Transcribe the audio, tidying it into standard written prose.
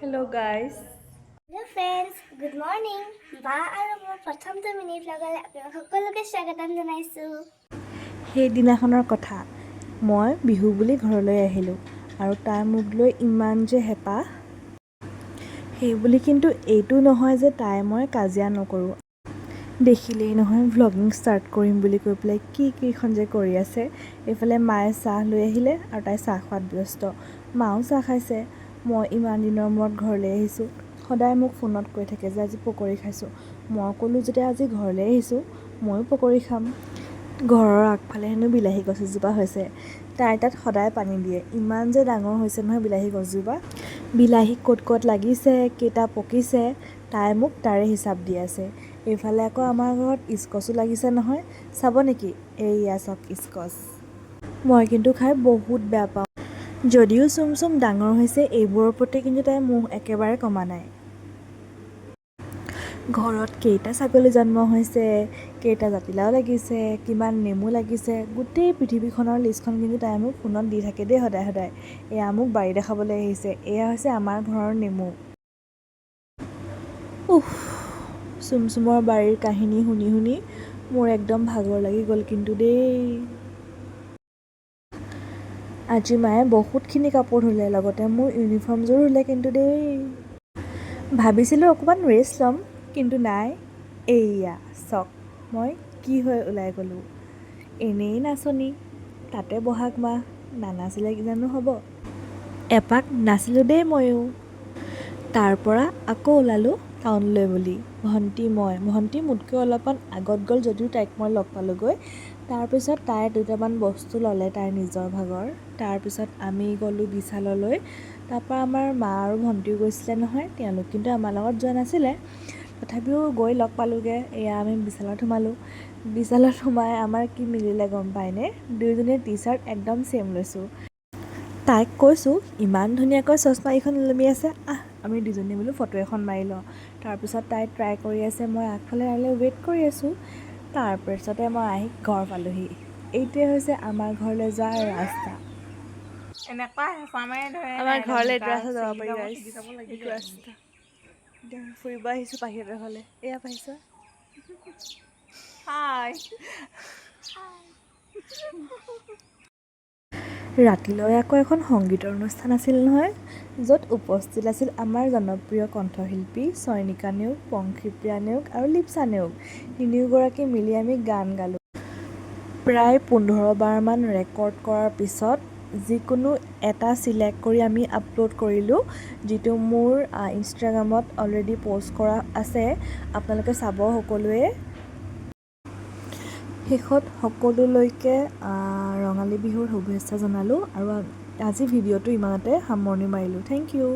Hello guys. Hello friends, good morning. বা আৰু মোৰ প্ৰথমটো মিনি ভ্লগলৈ আপোনালোক সকলোকে স্বাগতম জনাইছোঁ। সেইদিনাখনৰ কথা, মই বিহু বুলি ঘৰলৈ আহিলোঁ আৰু তাই মোক লৈ ইমান যে হেঁপাহ। সেইবুলি কিন্তু এইটো নহয় যে তাই মই কাজিয়া নকৰোঁ। দেখিলেই নহয়, ভ্লগিং ষ্টাৰ্ট কৰিম বুলি কৈ পেলাই কি কিখন যে কৰি আছে। এইফালে মায়ে চাহ লৈ আহিলে আৰু তাই চাহ খোৱাত ব্যস্ত। মাও চাহ খাইছে। মই ইমান দিনৰ মূৰত ঘৰলৈ আহিছোঁ। সদায় মোক ফোনত কৈ থাকে যে আজি পকৰি খাইছোঁ। মই ক'লোঁ, যেতিয়া আজি ঘৰলৈ আহিছোঁ, ময়ো পকৰি খাম। ঘৰৰ আগফালে হেনো বিলাহী গছ এজোপা হৈছে। তাই তাত সদায় পানী দিয়ে। ইমান যে ডাঙৰ হৈছে নহয় বিলাহী গছজোপা, বিলাহী ক'ত ক'ত লাগিছে, কেইটা পকিছে, তাই মোক তাৰে হিচাপ দি আছে। এইফালে আকৌ আমাৰ ঘৰত ইস্কচো লাগিছে নহয়, চাব নেকি? এইয়া চাওক ইস্কচ। মই কিন্তু খাই বহুত বেয়া পাওঁ। যদিও চুম চুম ডাঙৰ হৈছে, এইবোৰৰ প্ৰতি কিন্তু তাইৰ মোহ একেবাৰে কমা নাই। ঘৰত কেইটা ছাগলী জন্ম হৈছে, কেইটা জাতিলাও লাগিছে, কিমান নেমু লাগিছে, গোটেই পৃথিৱীখনৰ লিষ্টখন কিন্তু তাই মোক ফোনত দি থাকে দেই সদায় সদায়। এয়া মোক বাৰী দেখাবলৈ আহিছে। এয়া হৈছে আমাৰ ঘৰৰ নেমু। উফ, চুম চুমৰ বাৰীৰ কাহিনী শুনি শুনি মোৰ একদম ভাগৰ লাগি গ'ল কিন্তু দেই। আজি মায়ে বহুতখিনি কাপোৰ ধুলে, লগতে মোৰ ইউনিফৰ্মযোৰো ধুলে কিন্তু দেই। ভাবিছিলোঁ অকণমান ৰেষ্ট ল'ম, কিন্তু নাই। এইয়া চাওক, মই কি হৈ ওলাই গ'লোঁ। এনেই নাচনী, তাতে বহাগ মাহ, নানাচিলে জানো হ'ব? এপাক নাচিলোঁ দেই ময়ো। তাৰ পৰা আকৌ ওলালোঁ টাউনলৈ বুলি, ভণ্টি, মই। ভণ্টি মোতকৈ অলপমান আগত গ'ল যদিও তাইক মই লগ পালোঁগৈ। তাৰপিছত তাই দুটামান বস্তু ল'লে তাইৰ নিজৰ ভাগৰ। তাৰপিছত আমি গ'লোঁ বিশাললৈ। তাৰপৰা আমাৰ মা আৰু ভণ্টিও গৈছিলে নহয়, তেওঁলোক কিন্তু আমাৰ লগত যোৱা নাছিলে, তথাপিও গৈ লগ পালোঁগৈ। এয়া আমি বিশালত সোমালোঁ। বিশালত সোমাই আমাৰ কি মিলিলে গম পায়নে? দুয়োজনীয়ে টি চাৰ্ট একদম ছেইম লৈছোঁ। তাইক কৈছোঁ, ইমান ধুনীয়াকৈ চশমা কেইখন ওলমি আছে, আহ আমি দুজনী বোলো ফটো এখন মাৰি লওঁ। তাৰপিছত তাই ট্ৰাই কৰি আছে, মই আগফালে তাইলৈ ৱেইট কৰি আছোঁ। তাৰপিছতে মই আহি ঘৰ পালোঁহি। এইটোৱে হৈছে আমাৰ ঘৰলৈ যোৱা ৰাস্তা। এনেকুৱা হেঁচা মাৰি ধৰে। আমাৰ নাই, ঘৰলৈ এইটো বোকা ৰাস্তা যাব ছিগি পাৰি যাব, গাইছ। ছিগি যাব লাগি এইটো যায়। ৰাস্তা। এতিয়া আমি ফুৰিব আহিছোঁ পাহিহঁতৰ ঘৰলৈ। এয়া পাহিছ। হাই। ৰাতিলৈ আকৌ এখন সংগীতৰ অনুষ্ঠান আছিল নহয়, য'ত উপস্থিত আছিল আমাৰ জনপ্ৰিয় কণ্ঠশিল্পী চয়নিকা নেওগ, পংখীপ্ৰিয়া নেওগ আৰু লিপচা নেওগ। তিনিওগৰাকী মিলি আমি গান গালোঁ। প্ৰায় 15 বাৰমান ৰেকৰ্ড কৰাৰ পিছত যিকোনো এটা চিলেক্ট কৰি আমি আপলোড কৰিলোঁ, যিটো মোৰ ইনষ্টাগ্ৰামত অলৰেডি প'ষ্ট কৰা আছে। আপোনালোকে চাব সকলোৱে। শেষত সকলোলৈকে ৰঙালী বিহুৰ শুভেচ্ছা জনালোঁ আৰু আজি ভিডিঅ'টো ইমানতে সামৰণি মাৰিলোঁ। Thank U.